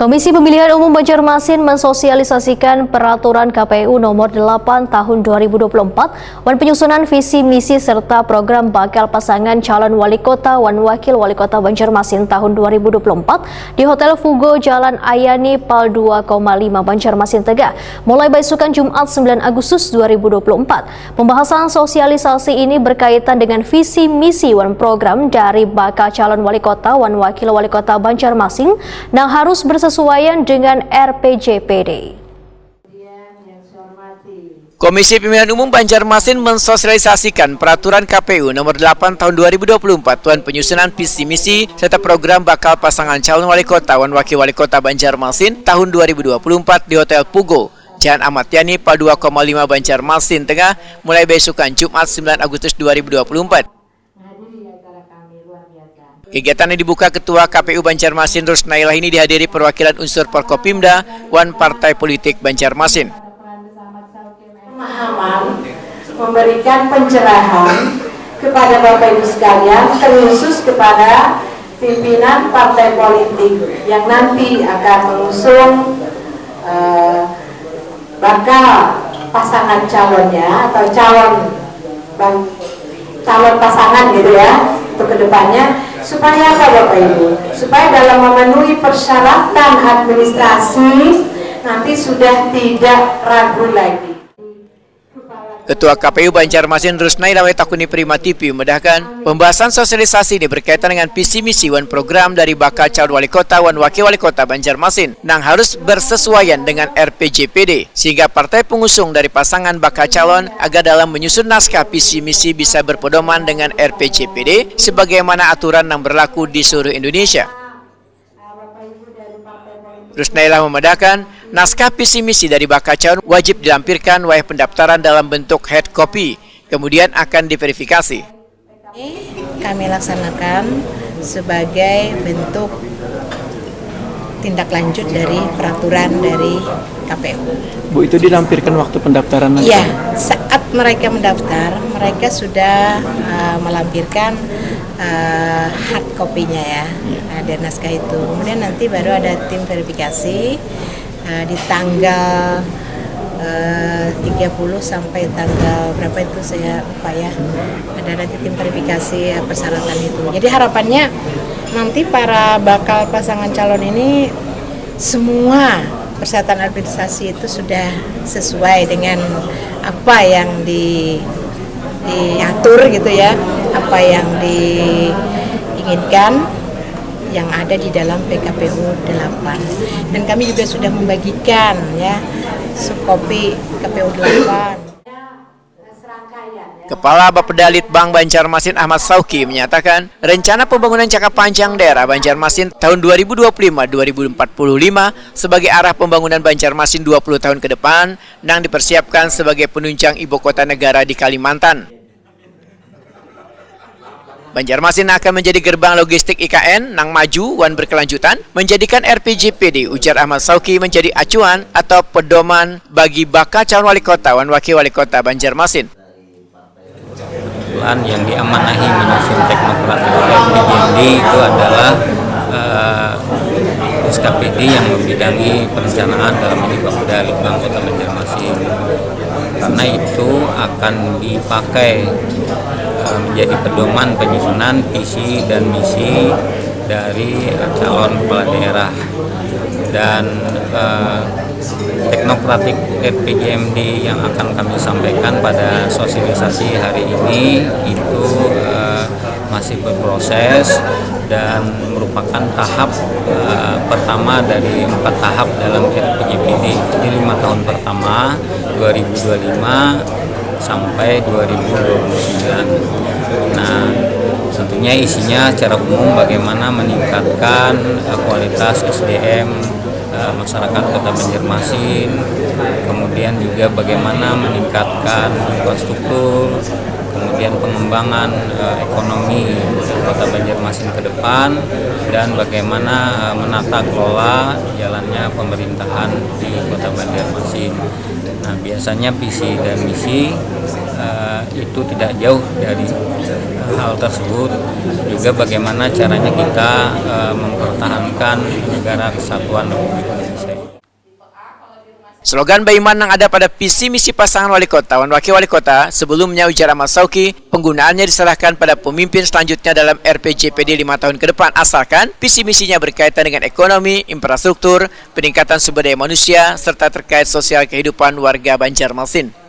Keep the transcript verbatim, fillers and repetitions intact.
Komisi Pemilihan Umum Banjarmasin mensosialisasikan Peraturan K P U Nomor delapan Tahun dua ribu dua puluh empat wan penyusunan visi misi serta program bakal pasangan calon wali kota wan wakil wali kota Banjarmasin tahun dua ribu dua puluh empat di Hotel Fugo, Jalan Ayani, Pal dua koma lima, Banjarmasin Tengah, mulai baisukan Jumat sembilan Agustus dua ribu dua puluh empat. Pembahasan sosialisasi ini berkaitan dengan visi misi wan program dari bakal calon wali kota wan wakil wali kota Banjarmasin nang harus bersesuaian dengan R P J P D. Komisi Pemilihan Umum Banjarmasin mensosialisasikan Peraturan K P U Nomor delapan Tahun dua ribu dua puluh empat wan penyusunan visi misi serta program bakal pasangan calon wali kota wan wakil wali kota Banjarmasin tahun dua ribu dua puluh empat di Hotel Pugo, Jalan Ahmad Yani, Pal dua koma lima, Banjarmasin Tengah, mulai besukan Jumat sembilan Agustus dua ribu dua puluh empat. Kegiatan yang dibuka Ketua K P U Banjarmasin Rusnailah ini dihadiri perwakilan unsur Forkopimda wan partai politik Banjarmasin. Pemahaman, memberikan pencerahan kepada Bapak Ibu sekalian, terkhusus kepada pimpinan partai politik yang nanti akan mengusung eh, bakal pasangan calonnya atau calon bang- calon pasangan gitu ya untuk kedepannya, supaya apa Bapak Ibu? Supaya dalam memenuhi persyaratan administrasi nanti sudah tidak ragu lagi. Ketua K P U Banjarmasin Rusnailah Wetakuni Prima T V memedahkan, pembahasan sosialisasi ini berkaitan dengan visi misi wan program dari bakal calon wali kota wan wakil wali kota Banjarmasin nang harus bersesuaian dengan R P J P D, sehingga partai pengusung dari pasangan bakal calon agar dalam menyusun naskah visi misi bisa berpedoman dengan R P J P D sebagaimana aturan nang berlaku di seluruh Indonesia. Rusnailah memedahkan, naskah visi misi dari bakal calon wajib dilampirkan wayah pendaftaran dalam bentuk hard copy, kemudian akan diverifikasi. Kami laksanakan sebagai bentuk tindak lanjut dari peraturan dari K P U. Bu, itu dilampirkan waktu pendaftaran nanti? Iya, saat mereka mendaftar, mereka sudah uh, melampirkan uh, hard copy-nya ya, ada naskah itu. Kemudian nanti baru ada tim verifikasi uh, di tanggal uh, tiga puluh sampai tanggal berapa itu saya lupa ya. Ada nanti tim verifikasi uh, persyaratan itu. Jadi harapannya nanti para bakal pasangan calon ini semua persyaratan administrasi itu sudah sesuai dengan apa yang di diatur gitu ya, apa yang diinginkan yang ada di dalam P K P U delapan. Dan kami juga sudah membagikan ya, kopi K P U delapan. Kepala Bapeda Litbang Banjarmasin Ahmad Sauki menyatakan, rencana pembangunan jangka panjang daerah Banjarmasin tahun dua ribu dua puluh lima dua ribu empat puluh lima sebagai arah pembangunan Banjarmasin dua puluh tahun ke depan nang dipersiapkan sebagai penunjang ibu kota negara di Kalimantan. Banjarmasin akan menjadi gerbang logistik I K N nang maju wan berkelanjutan, menjadikan R P J P D ujar Ahmad Sauki menjadi acuan atau pedoman bagi bakal calon wali kota wan wakil wali kota Banjarmasin. Kebetulan yang diamanahi menyusun teknokratik R P J M D itu adalah eh, S K P D yang membidangi perencanaan dalam ini Bapeda Litbang Kota Banjarmasin. Karena itu akan dipakai eh, menjadi pedoman penyusunan visi dan misi dari eh, calon kepala daerah dan eh, teknokratik R P J M D yang akan kami sampaikan pada sosialisasi hari ini itu eh, masih berproses dan merupakan tahap eh, pertama dari empat tahap dalam R P J P D. Jadi lima tahun pertama dua ribu dua puluh lima sampai dua ribu dua puluh sembilan. Nah, tentunya isinya secara umum bagaimana meningkatkan eh, kualitas S D M eh, masyarakat Kota Banjarmasin, kemudian juga bagaimana meningkatkan infrastruktur, kemudian pengembangan eh, ekonomi Kota Banjarmasin ke depan dan bagaimana eh, menata kelola jalannya pemerintahan di Kota Banjarmasin. Nah, biasanya visi dan misi eh, itu tidak jauh dari hal tersebut. Juga bagaimana caranya kita eh, mempertahankan negara kesatuan Republik Indonesia. Slogan Baiman yang ada pada visi misi pasangan wali kota wan wakil wali kota sebelumnya, ujar Ahmad Sauki, penggunaannya diserahkan pada pemimpin selanjutnya dalam R P J P D lima tahun ke depan, asalkan visi misinya berkaitan dengan ekonomi, infrastruktur, peningkatan sumber daya manusia, serta terkait sosial kehidupan warga Banjarmasin.